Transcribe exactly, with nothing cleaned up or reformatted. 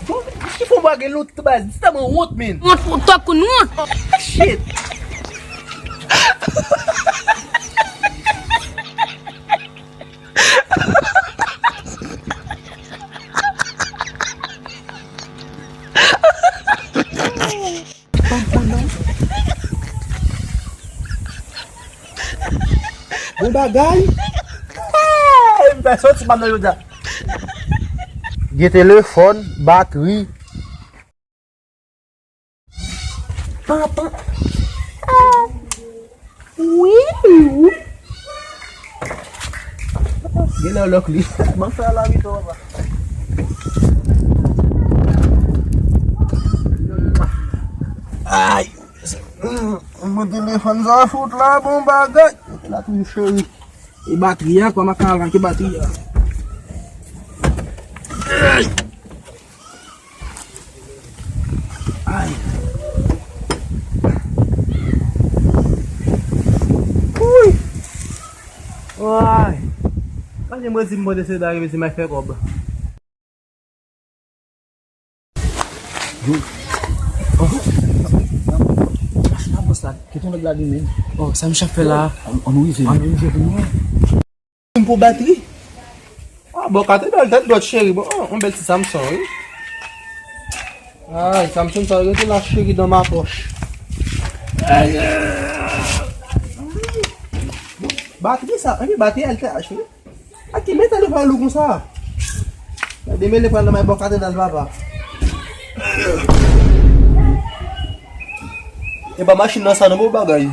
Bon, ki fon bagay lòt baz? Di sa mwen wont, men. Wont pou tòp koun wont. Shit. Bon bagay. Hey, m fè soti pa nan jodi a. Gen telefòn, batri. Panpan. Wi, wi. Gen lè w lòk li. Mwen fè la vit, papa. Ay. Mwen telefòn sa fout la, bon bagay. Mwen la toujou cheri. E batri a, kòman ka ranke batri a? Ay. Ay. Uy. Ay. Mwen di mwen se bay se bay fè kòb. Yo. Oh. Machin a bòs la. Kite yon lòt la li menm. Oh, sa misye ap fè la? An nou rive. An nou rive pou nou. M pou batri. Ah, bon, katedral tèt dwat cheri. Bon, oh, yon bèl ti Samsung, wi. Ay, Samsung sa rete la cheri dans ma poche. Ay, euh. Batri sa, epi batri L T H, wi. A ki mete li pa lou konsa? Gade, men li pral nan may bò katedral, papa. E pa machin nan sa, non, bon bagay.